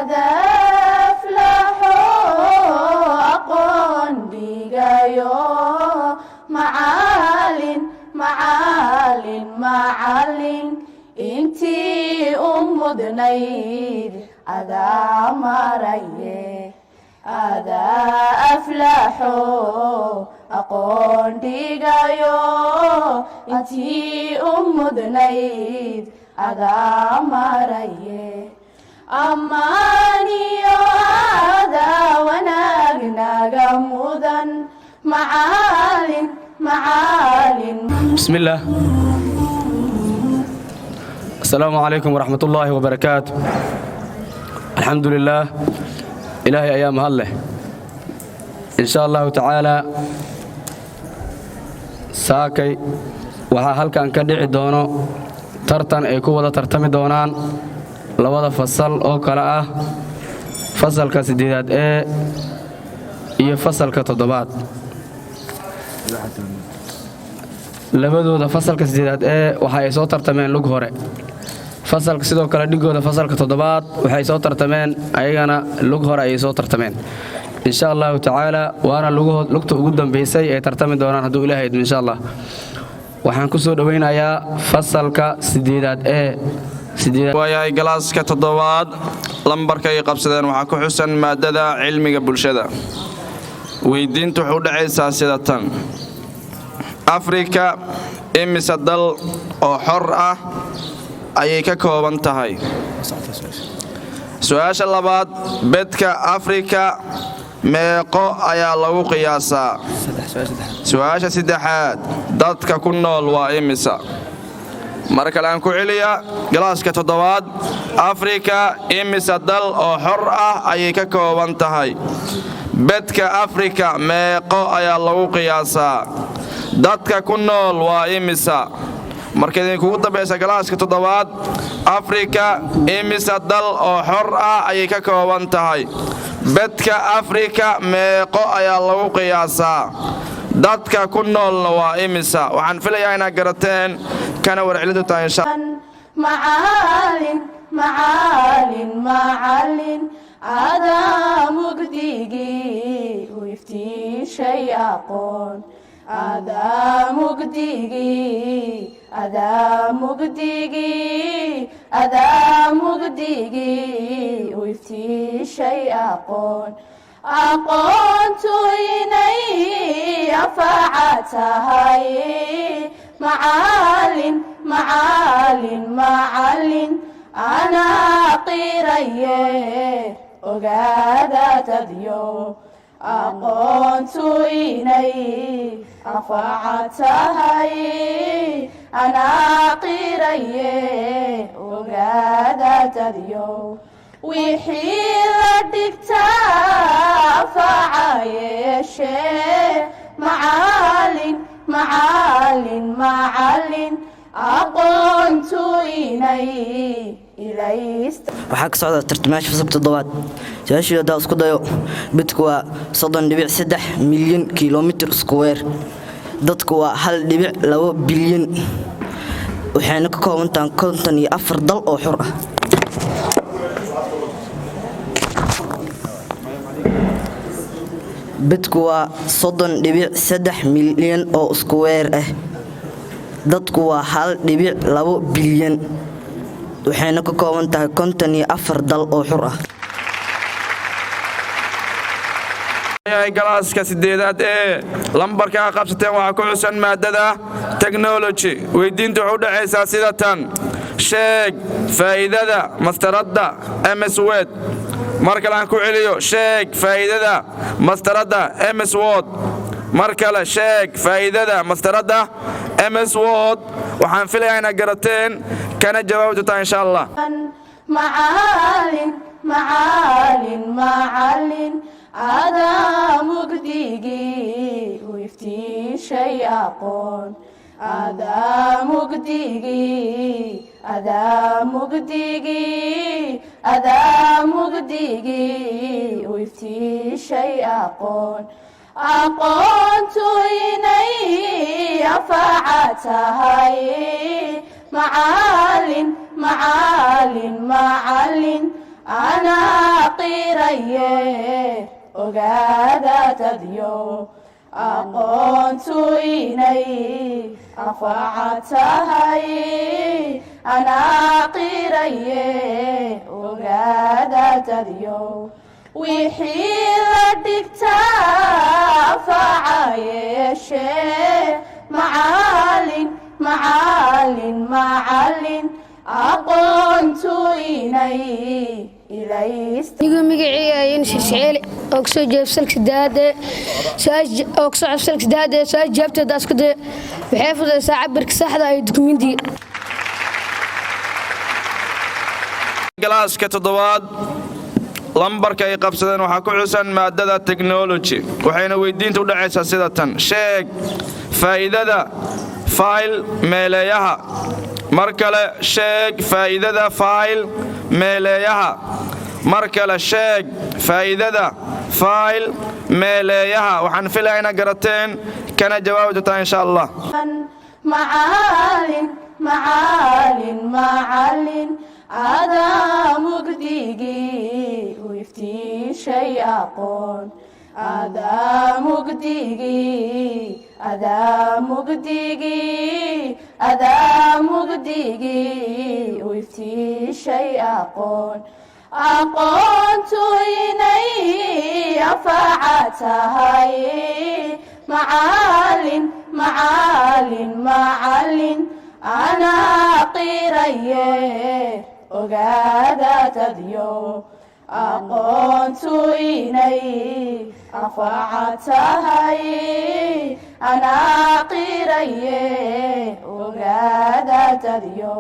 Adaa aflaxo, aqoon dhigayo, macalin, macalin, macalin, intii u mudnayd adaa maraye. Adaa aflaxo, aqoon dhigayo, intii u mudnayd adaa maraye. Ammaaniyo adaa wanaag naga mudan, macalin, macalin. بسم الله، السلام عليكم ورحمة الله وبركاته. الحمد لله، Ilaahay ayaa mahad leh. In sha Allahu tacaala, saakay waxaa halkan ka dhici doono tartan ay ku wada tartami doonaan labada fasal oo kale ah fasalka siddeedaad ee iyo fasalka toddobaad. Labadooda, fasalka siddeedaad ee waxa ay soo tartameen lug hore, fasalka sidoo kale dhigooda fasalka toddobaad waxay soo tartameen ayagana lug hore ayay soo tartameen. Insha Allahu tacaala, waana lugta ugu dambaysay ay tartami doonaan, hadduu Ilahay idmo. Insha Allah, waxaan ku soo dhowaynayaa fasalka siddeedaad ee. Waayahay, galaaska toddobaad lambarka ay qabsadeen waxaa ku xusan maadada cilmiga bulshada. Weydiintu wuxuu u dhacaysaa sida tan: Afrika imise dal oo xor ah ayay ka kooban tahay? Su-aasha labaad: bedka Afrika meeqo ayaa lagu qiyaasaa? Su-aasha saddexaad: dadka ku nool waa imisa? Mar kale aan ku celiya: galaaska toddobaad, Afrika imisa dal oo xor ah ayay ka kooban tahay? Bedka Afrika meeqo ayaa lagu qiyaasaa? Dadka ku nool waa imisa? Marka idinkugu dambaysa, galaaska toddobaad, Afrika imisa dal oo xor ah ayay ka kooban tahay? Bedka Afrika meeqo ayaa lagu qiyaasaa? Dadka ku noolna waa imisa? Waxaan filayaa inaad garateen kana warcelintu tahay insha. Macalin, macalin, macalin, adaa mugdigii u iftiishay aqoon. Adaa mugdigii, adaa mugdigii, adaa mugdigii u iftiishay aqoon. Aqoontu inay anfaca tahay, macalin, macalin, macalin, anaa qiraye, ogaada dadyo. Aqoontu inay anfaca tahay, anaa qiraye, ogaada dadyo. Wixii la dhigtaa anfaca yeeshee, macalin, macalin, macalin, aqoontu inay ilaysta. Waxaa ka socda tartamayaasha fasalka toddobaad. Su-aashii haddaa isku dayo, bedku waa 30.3 milyan kilomitir square, dadku waa 1.2 bilyan, waxayna ka koobantahan 54 dal oo xur ah. Bedku waa 30.3 milyan oo square ah, dadku waa 1.2 bilyan, waxayna ka kooban tahay 54 dal oo xur ah. Galaaska sideedaad ee lambarka qabsateen waxaa ku xusan maadada technology. Weydiinta wuxuu u dhacaysaa sida tan: sheeg faa'iidada mastaradda MS Word. Mar kale aan ku celiyo: sheeg faa'iidada mastaradda MS Word. Mar kale, sheeg faa'iidada mastaradda MS Word. Waxaan filayaa inaad garateen kana jawaabi doontaa, insha Allah. Macalin, macalin, macalin, adaa mugdigii u iftiishay aqoon. Adaa mugdigii, adaa mugdigii, adaa mugdigii u iftiishay aqoon. Aqoontu inay anfaca tahay, macalin, macalin, macalin, anaa Qiraye, ogaada dadyo, aqoontu inay anfaca tahay. Anaa qiraye, ogaada dadyo, wixii la dhigtaa anfaca yeeshee. Macalin, macalin, macalin, aqoontu inay ilaysta. Anigoo magaceyga ayaan Shirshceele oo kasoo jeeda fasalka saddeaad ee, oo kasoo fasalka saddeaad ee, su-aasha jawaabteeda isku daya, waxay fududeysaa cabirka saxda ee dukumentiga. Galaaska toddobaad lambarka ay qabsadeen waxaa ku xusan maadada technology, waxayna weydiinta u dhacaysaa sida tan: sheeg faa'iidada fayl meeleeyaha. Mar kale, sheeg faa'iidada fayl meeleeyaha. Mar kale, sheeg faa'iidada fayl meeleeyaha. Waxaan filaya inaad garateen kana jawaabi doontaan, insha Allah. Macalin, macalin, macalin, adaa mugdigii u iftiishay aqoon. Adaa mugdigii, adaa mugdigii, adaa mugdigii u iftiishay aqoon. Aqoontu inay anfaca tahay. Macalin, macalin, macalin, anaa qiraye, ogaada dadyo, aqoontu inay anfaca tahay. Anaa qiraye, ogaada dadyo,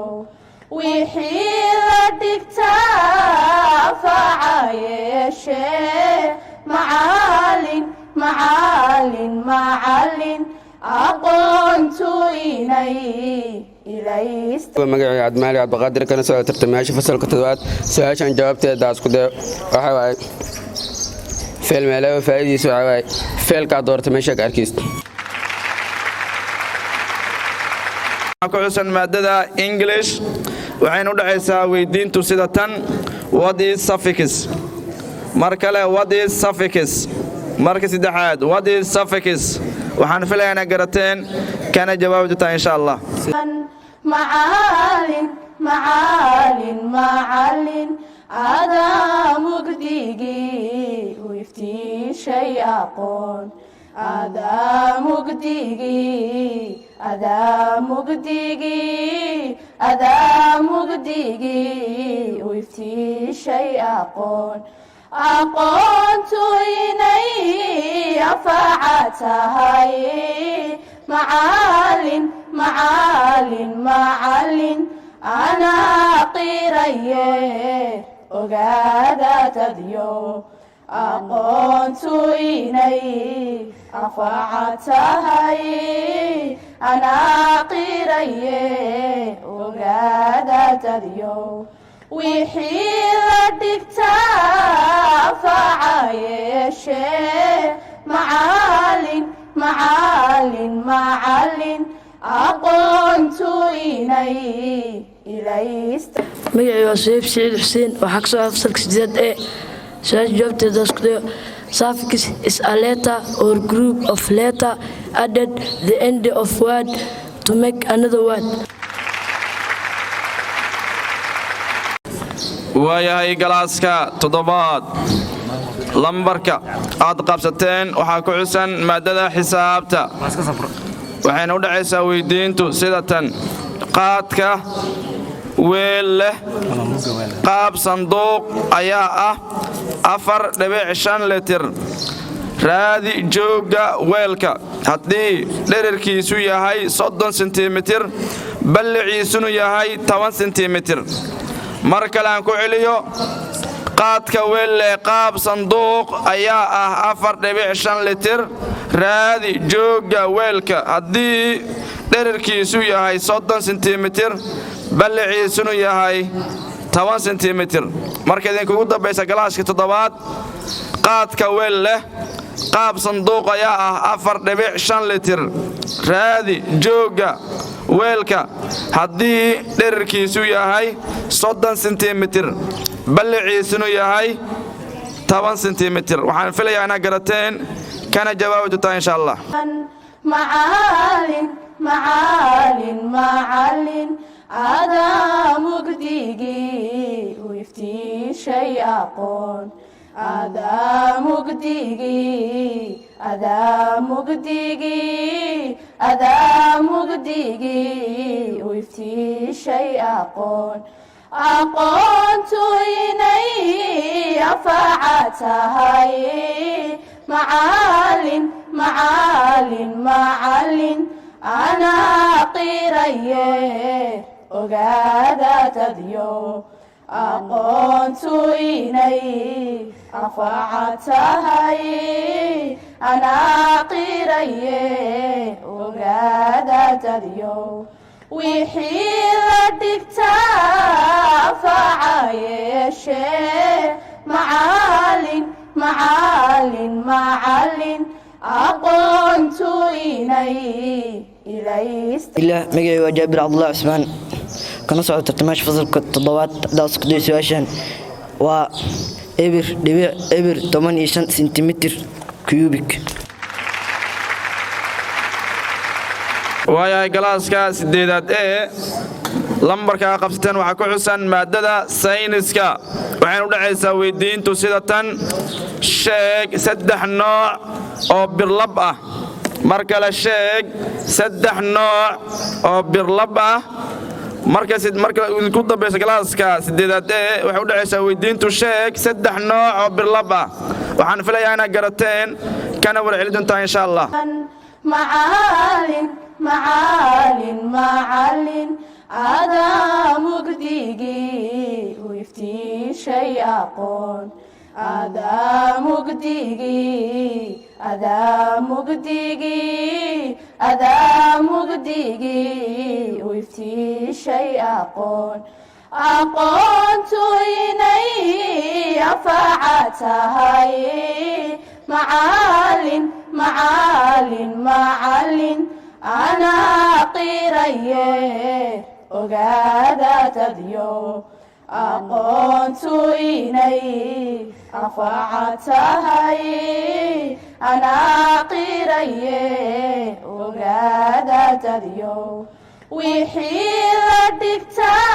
wixii la dhigtaa anfaca yeeshee. Macalin, macalin, macalin, aqoontu inay ilaysta. Magacayga Cabdimaali Cabdiqaadir, kana soo tartamayaasha fasalka toddobaad. Su-aashan jawaabteeda isku dayo, waxa waaye file meeleeba faa'iidiisa waxa waaye faylkaa doorta meesha ka arkaysid. Ku xusan maadada English, waxayna u dhacaysaa weydiintu sida tan: what is suffix? Mar kale, what is suffix? Marka saddexaad, what is suffix? Waxaan filayaa inaad garateen kana jawaabi doontaan, insha Allah. Macalin, macalin, macalin, adaa mugdigii u iftiishay aqoon. Adaa mugdigii, adaa mugdigii, adaa mugdigii u iftiishay aqoon. Aqoontu inay anfaca tahay. Macalin, macalin, macalin, anaa qiraye, ogaada dadyo, aqoontu inay anfaca tahay. Anaa qiraye, ogaada dadyo, wixii la dhigtaa anfaca yeeshee. Macalin, macalin, macalin, aqoontu inay ilaysta. Magacii waa Suhayb Siciid Xuseen, waxaa ka soo fasalka sideed ee. Su-aasha jawaabteeda isku dayo: suffix is a letter or group of letter added the end of word to make another word. Waayahay, galaaska toddobaad lambarka aad qabsateen waxaa ku xusan maadada xisaabta, waxayna u dhacaysaa weydiintu sida tan: qaadka weel leh qaab sanduuq ayaa ah 4.5 litir. Raadi joogga weelka haddii dherarkiisu yahay 30 sentimitir, balliciisunu yahay 10 sentimitir. Mar kale aan ku celiyo: qaadka weel leh qaab sanduuq ayaa ah 4.5 litir. Raadi joogga weelka haddii dherarkiisu yahay 30 sentimitir, balliciisunu yahay 10 sentimitir. Marka idinkugu dambaysa, galaaska toddobaad, qaadka weel leh qaab sanduuq ayaa ah 4.5 litir. Raadi joogga weelka haddii dherarkiisu yahay 30 sentimitir, balliciisunu yahay 10 sentimitir. Waxaan filayaa inaad garateen kana jawaabi doontaa, insha Allah. Macalin, macalin, macalin, adaa mugdigii u iftiishay aqoon, adaa mugdigii, adaa mugdigii, adaa mugdigii u iftiishay aqoon, aqoontu inay anfaca tahay. Macalin, macalin, macalin, anaa qiraye, ogaada dadyo, aqoontu inay anfaca tahay, anaa qiraye, ogaada dadyo, wixii la dhigtaa anfaca yeeshee. Macalin, macalin, macalin, aqoontu inay ilays Ilah, magacay waa Jaabir Cabdullahi Cusmaan, kana socda tartamaasha fasalka toddobaad. Haddaad isku dayo su-aashan, waa 0.015 sentimitir cubic. Waayahay, galaaska sideedaad ee lambarkaa qabsateen waxaa ku xusan maadada sayniska. Waxayna u dhacaysaa weydiintu sida tan: sheeg saddex nooc oo birlab ah. Mar kale, sheeg saddex nooc oo birlab ah. Marka idinku dambaysa, galaaska sideedaad ee waxay u dhacaysaa weydiintu: sheeg saddex nooc oo birlab ah. Waxaan filayaa inaad garateen kana warceli doontaa, insha Allah. Macalin, macalin, macalin, adaa mugdigii u iftiishay aqoon, adaa mugdigii, adaa mugdigii, adaa mugdigii u iftiishay aqoon, aqoontu inay anfaca tahay. Macalin, macalin, macalin, anaa qiraye, ogaada dadyo, aqoontu inay anfaca tahay, anaa qiraye, ogaada dadyo, wixii la dhigtaa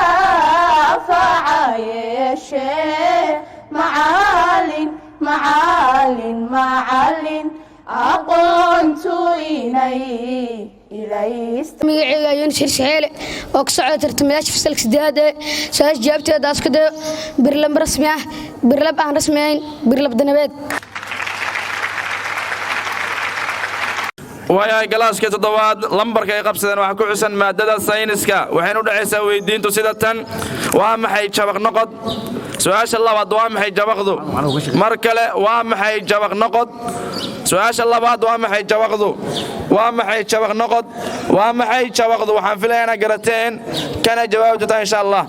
anfaca yeeshee. Macalin, macalin, macalin, aqoontu inay ilays Magacayga Yunis Xirsi Xeele oo ka socda tartamayaasha fasalka sideedaad ee. Su-aasha jawaabteeda isku dayo: birlab rasmi ah, birlab aan rasmi ahayn, birlab danabeed. Waayahay, galaaska toddobaad lambarka ay qabsadeen waxaa ku xusan maadada sayniska. Waxayna u dhacaysaa weydiintu sida tan: waa maxay jabaq noqod? Su-aasha labaad, waa maxay jabaqdu? Mar kale, waa maxay jabaq noqod? Su-aasha labaad, waa maxay jabaqdu? Waa maxay jabaq noqod? Waa maxay jabaqdu? Waxaan filayaa inaad garateen kana jawaabi doontaa, insha Allah.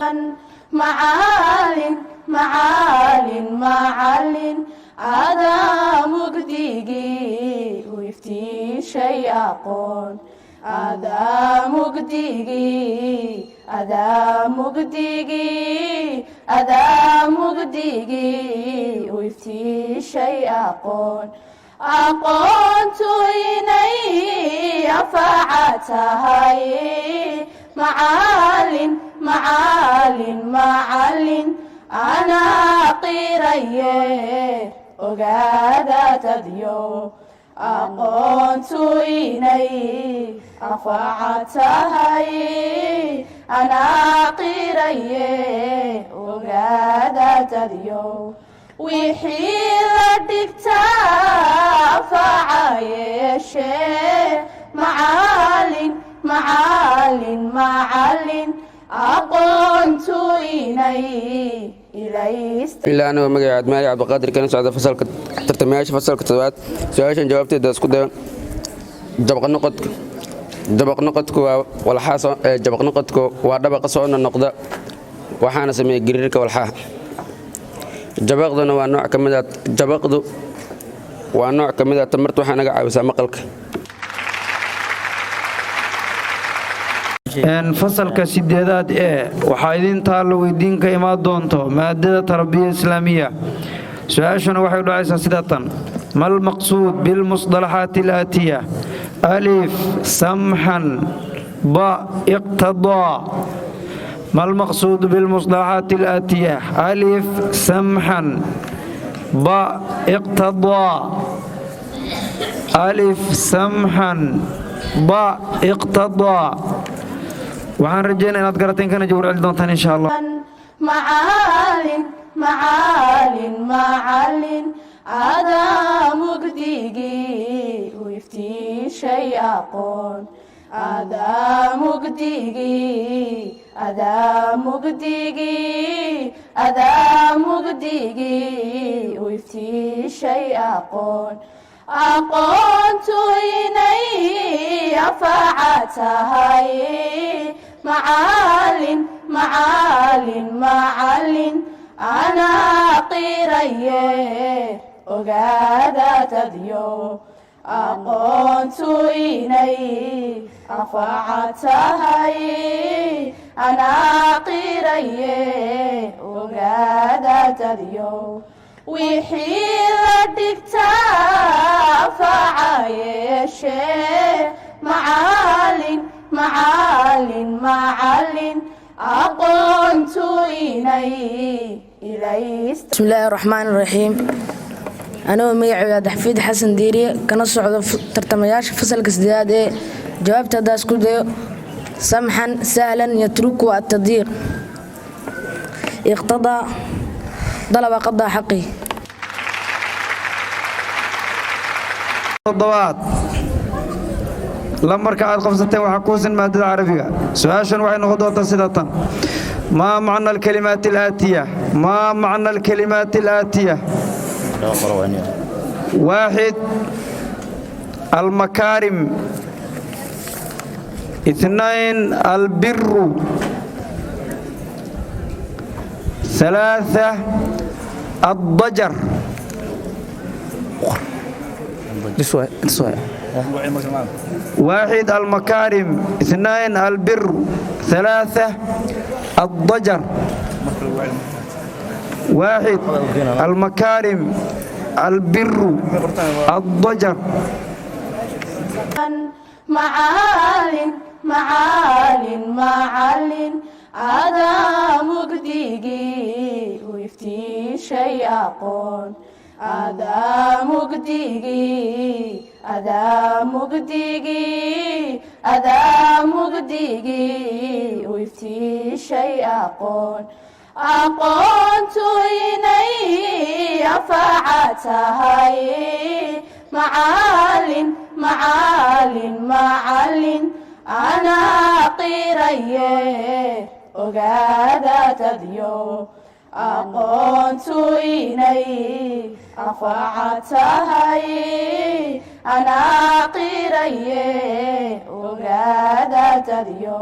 Macalin, macalin, macalin, adaa mugdigii u iftiishay aqoon, adaa mugdigii, adaa mugdigii, adaa mugdigii u iftiishay aqoon, aqoontu inay anfaca tahay. Macalin, macalin, macalin, anaa qiraye, ogaada dadyo, aqoontu inay anfaca tahay, anaa qiraye, ogaada dadyo, wixii la dhigtaa anfaca yeeshee. Macalin, macalin, macalin, aqoontu inay ilays Ilaa anigoo magaca Cabdimaali Cabdiqaadir, kana socda fasalka tartamayaasha fasalka toddobaad. Su-aashan jawaabteeda isku dayo: jabaqnoqodka, jabaqnoqodku waa walxaa jabaqnoqodku waa dhabaqa soo noqnoqda, waxaana sameeya gariirka walxaha. Jabaqduna waa nooc ka mid a, jabaqdu waa nooc ka mid a tamarta, waxaa naga caawisaa maqalka. Fasalka sideedaad ee waxaa idin taalla weydiin ka imaan doonto maadada tarbiya islaamiya. Su-aashuna waxay u dhacaysaa sida tan: ما المقصود بالمصطلحات الآتية؟ ألف، سمحا، باء، اقتضى. ما المقصود بالمصطلحات الآتية؟ ألف، سمحا، باء، اقتضى. ألف، سمحا، باء، اقتضى. Waxaan rajeynaa inaad garateen kana jawaab celi doontaan, insha Allah. Macalin, macalin, macalin, adaa mugdigii u iftiishay aqoon, adaa mugdigii, adaa mugdigii, adaa mugdigii u iftiishay aqoon, aqoontu inay anfaca tahay. Macalin, macalin, macalin, anaa qiraye, ogaada dadyo, aqoontu inay anfaca tahay, anaa qiraye, ogaada dadyo, wixii la dhigtaa anfaca yeeshee. Macalin, macalin, macalin, aqoontu inay ilays. بسم الله الرحمن الرحيم. Anigoo magacayga Daxfiid Xasan Diiriye, kana socdo tartamayaasha fasalka sideedaad ee, jawaabta haddaa isku dayo: سمحا، سهلا يترك التضييق، اقتضى، طلب قضاء حقي. Toddobaad, lambarka aad qabsateen waxaa ku husan maadada Carabiga. Su-aashan waxay noqon doontaa sida tan: ما معنى الكلمات الآتية؟ ما معنى الكلمات الآتية؟ واحد، المكارم، اثنين، البر، ثلاثة، الضجر. واحد، المكارم، اثنين، البر، ثلاثة، الضجر. واحد، المكارم، البر، الضجر. Macalin, macalin, macalin, adaa mugdigii u iftiishay aqoon, adaa mugdigii, adaa mugdigii, adaa mugdigii u iftiishay aqoon, aqoontu inay anfaca tahay. Macalin, macalin, macalin, anaa qiraye, ogaada dadyo, aqoontu inay anfaca tahay, anaa qiraye, ogaada dadyo,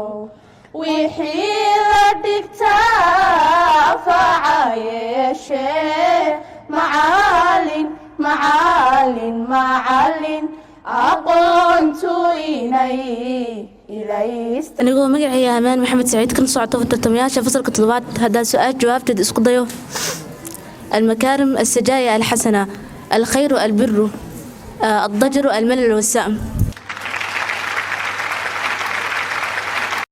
wixii la dhigtaa anfaca yeeshee. Macalin, macalin, macalin, aqoontu inay ilays. Anigoo magacayga Amaan Maxamed Saciid, kana socoto tartamayaasha fasalka toddobaad, haddaan su-aal jawaabteed isku dayo: المكارم، السجايا الحسنة، الخير، البر، الضجر، الملل والسأم.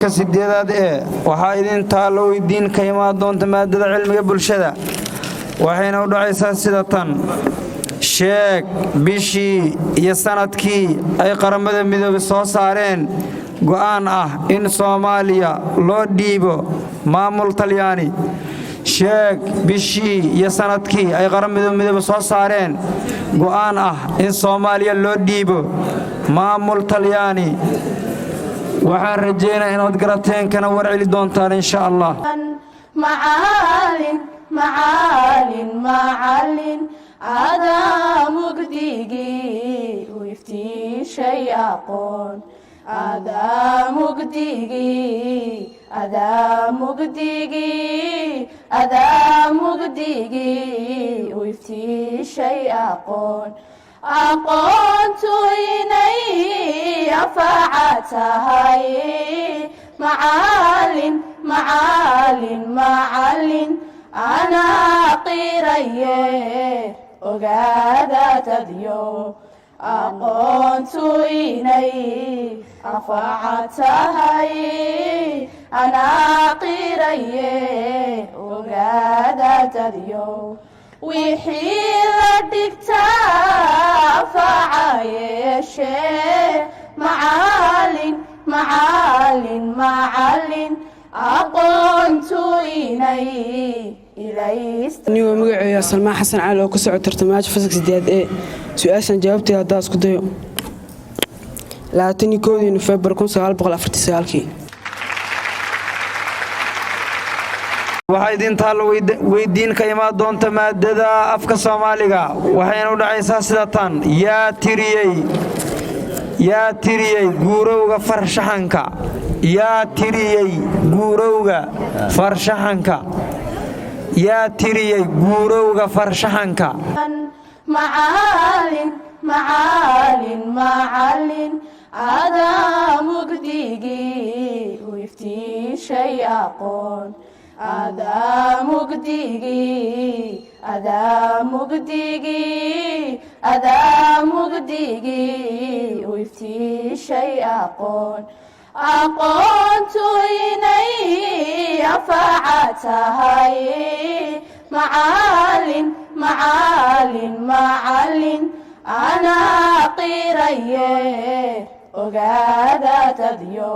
Ka sideedaad ee, waxaa idin taallo weydiin ka imaan doonta maadada cilmiga bulshada, waxayna u dhacaysaa sida tan: sheeg bishii iyo sanadkii ay Qaramada Midoobay soo saareen go'aan ah in Soomaaliya loo dhiibo maamul Talyaani. Sheeg bishii iyo sanadkii ay Qaramada Midoobay soo saareen go'aan ah in Soomaaliya loo dhiibo maamul Talyaani. Waxaan rajeynaa inaad garateen kana war celi doontaan, insha Allah. Macalin, macalin, macalin, adaa mugdigii u iftiishay aqoon, adaa mugdigii, adaa mugdigii, adaa mugdigii u iftiishay aqoon, aqoontu inay anfaca tahay. Macalin, macalin, macalin, Anaa qiraye, ogaada dadyo, aqoontu inay anfaca tahay. Anaa qiraye, ogaada dadyo, wixii la dhigtaa anfaca yeeshee. Macalin, macalin, macalin, aqoontu inay Anigoo magaceeya Salmaan Xasan Cali oo ka soco tartamayaasha fasalka sideed ee, su-aashan jawaabteeda haddaa isku dayo, 21-dii Nofembar 1949-kii. Waxaa idin taalla weydiin ka imaan doonta maadada afka Soomaaliga, waxayna u dhacaysaa sida tan: Yaa tiriyey guurowga farshaxanka? Yaa tiriyey guurowga farshaxanka? Yaa tiriyey guurowga farshaxanka? Macalin, macalin, macalin, adaa mugdigii u iftiishay aqoon. Adaa mugdigii, adaa mugdigii, adaa mugdigii u iftiishay aqoon. Aqoontu inay anfaca tahay. Macalin, macalin, macalin, anaa qiraye, ogaada dadyo,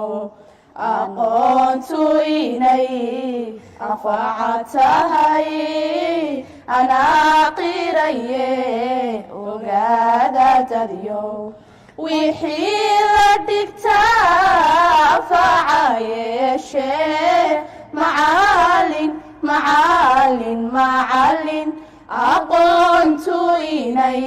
aqoontu inay anfaca tahay. Anaa qiraye, ogaada dadyo, wixii la dhigtaa anfaca yeeshee. Macalin, macalin, macalin, aqoontu inay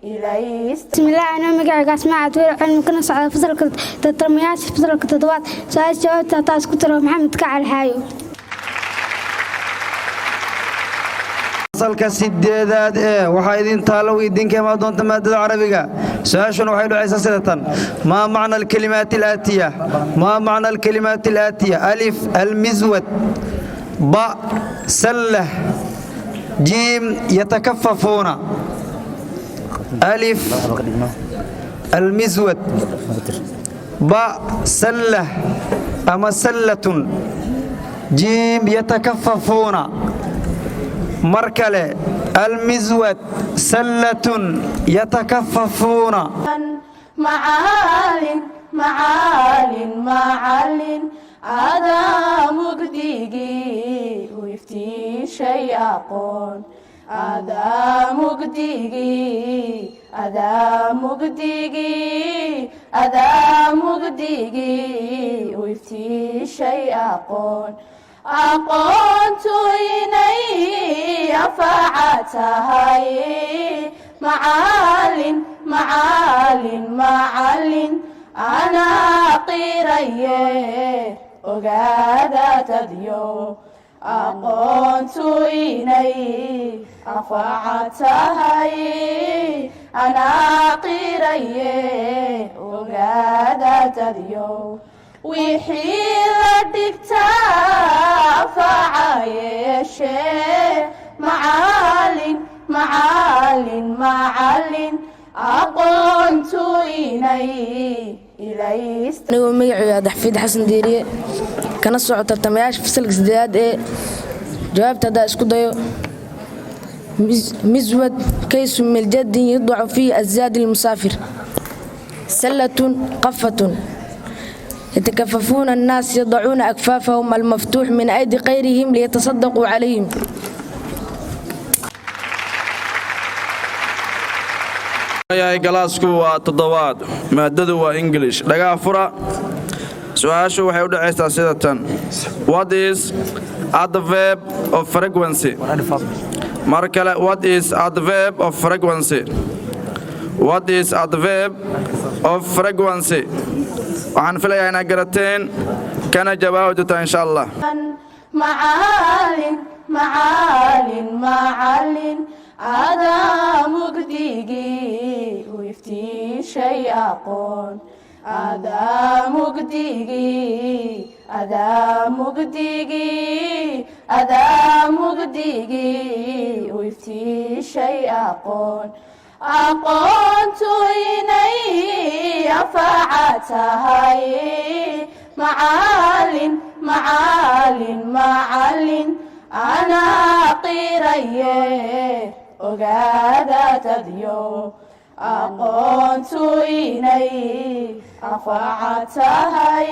Bismillaah, anoo magacayga Asmaa Cabdiweli Cilmi, kana socda fasalka tartamayaasha fasalka toddobaad, su-aasha jawaabta hataa isku tiro, Maxamed Kacal Xaayo. Fasalka sideedaad ee, waxaa idin taalo idinka imaan doonta maadada Carabiga. Su-aashuna waxay dhacaysaa sida tan: Maa macna alkalimaat alaatiya? Maa macna alkalimaat alaatiya? Alif, almizwad. Ba, sallah. Jiim, yatakafafuuna. Alif, almizwad. Ba, sallah ama sallatun. Jiim, yatakafafuuna. Mar kale: almizwad, sallatun, yatakafafuuna. Macalin, macalin, macalin, adaa mugdigii u iftiishay aqoon. Adaa mugdigii, adaa mugdigii, adaa mugdigii u iftiishay aqoon. Aqoontu inay anfaca tahay. Macalin, macalin, macalin, anaa qiraye, ogaada dadyo, aqoontu inay anfaca tahay. Anaa qiraye, ogaada dadyo, wixii la dhigtaa anfaca yeeshee. Macalin, macalin, macalin, aqoontu inay Anigoo magacooda Daxfiid Xasan Diiriye, kana soco tartamayaasha fasalka sideedaad ee, jawaabta haddaa isku dayo: مزود كيس من جلد يوضع فيه الزاد للمسافر. سلة قفة. يتكففون الناس يضعون أكفافهم المفتوح من أيدي غيرهم ليتصدقوا عليهم. Yahay galaasku waa toddobaad, maadadu waa English. Dhagaa fura. Su-aashu waxay u dhacaysaa sida tan: What is adverb of frequency? Mar kale: what is adverb of frequency? What is adverb of frequency? Waxaan filayaa inaad garateen kana jawaabi doontaa, insha Allah. Macalin, macalin, macalin, adaa mugdigii u iftiishay aqoon. Adaa mugdigii. Adaa mugdigii, adaa mugdigii u iftiishay aqoon, aqoontu inay anfaca tahay. Macalin, macalin, macalin, anaa qiraye, ogaada dadyo, aqoontu inay anfaca tahay.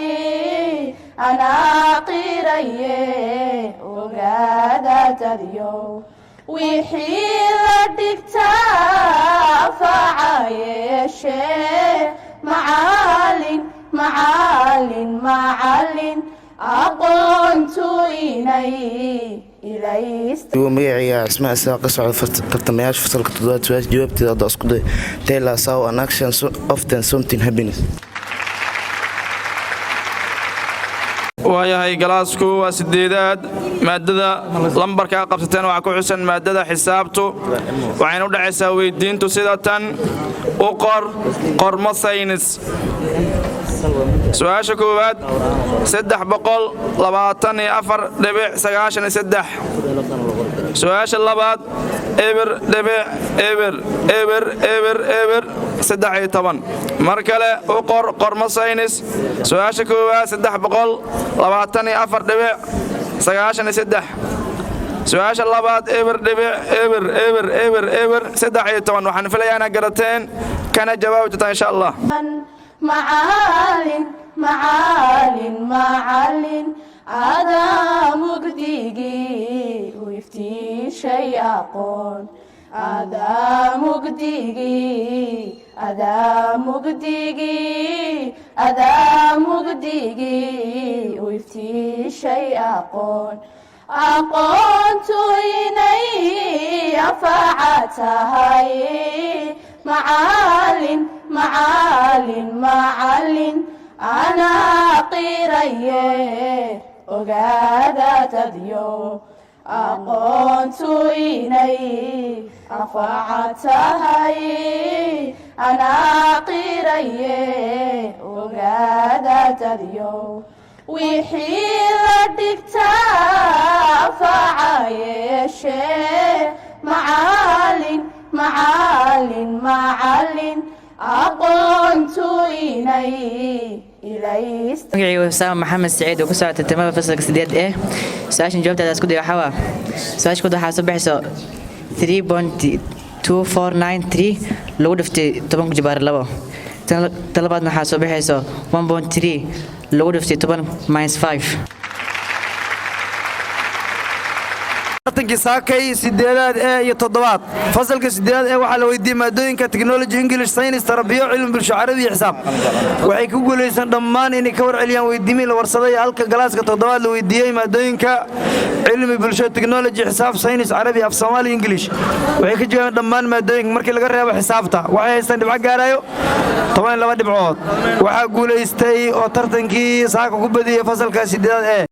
Anaa qiraye, ogaada dadyo, wixii la dhigtaa anfaca yeeshee. Macalin, macalin, macalin, aqoontu inay ilays. Magacayga Cismaan Isaaq, ka socda tartamayaasha fasalka toddobaad. Su-aasha jawaabteeda hadda isku day: tell us how an action so often something happiness. Waayahay, galaasku waa sideedaad. Maadada lambarkaa qabsateen waxaa ku xusan maadada xisaabtu, waxayna u dhacaysaa weydiintu sida tan: u qor qormo saynis. Su-aasha koowaad: 324.93. Su-aasha labaad: 0.0000013. Mar kale, u qor qormo saynis. Su-aasha koowaad: 324.93. Su-aasha labaad: 0.0000013. Waxaan filayaa inaad garateen kana jawaabi doontaan, insha Allah. Macalin, macalin, macalin, adaa mugdigii u iftiishay aqoon, adaa mugdigii, adaa mugdigii, adaa mugdigii u iftiishay aqoon, aqoontu inay anfaca tahay. Macalin, macalin, macalin, anaa qiraye, ogaada dadyo, aqoontu inay anfaca tahay. Anaa qiraye, ogaada dadyo, wixii la dhigtaa anfaca yeeshee. Macalin, macalin, macalin, aqoontu inay ilays. Magacayga Husaam Maxamed Saciid oo ku socota tartamada fasalka sideed ee. Su-aashan jawaabteeda isku day waxaa waa su-aasha ku waxaa soo baxayso 3.2493 lagu dhiftay 10 ku jibaar labo. Tan labaadna waxaa soo baxayso 1.3 lagu dhiftay 10 minus 5. Tartankii saakay sideedaad ee iyo toddobaad, fasalka sideedaad ee waxaa la weydiiyey maadooyinka technology, English, science, tarbiyo, cilmi bulsho, carabi iyo xisaab. Waxay ku guulaysan dhammaan inay ka warceliyaan weydiimihii la warsaday, halka galaaska toddobaad la weydiiyey maadooyinka cilmi bulsho, technology, xisaab, science, carabi, af Soomaali, English. Waxay ka jawaabeen dhammaan maadooyinka markii laga reebo xisaabta. Waxay haystaan dhibco gaarayo 12 dhibcood. Waxaa guulaystay oo tartankii saaka ku badiyey fasalka sideedaad ee.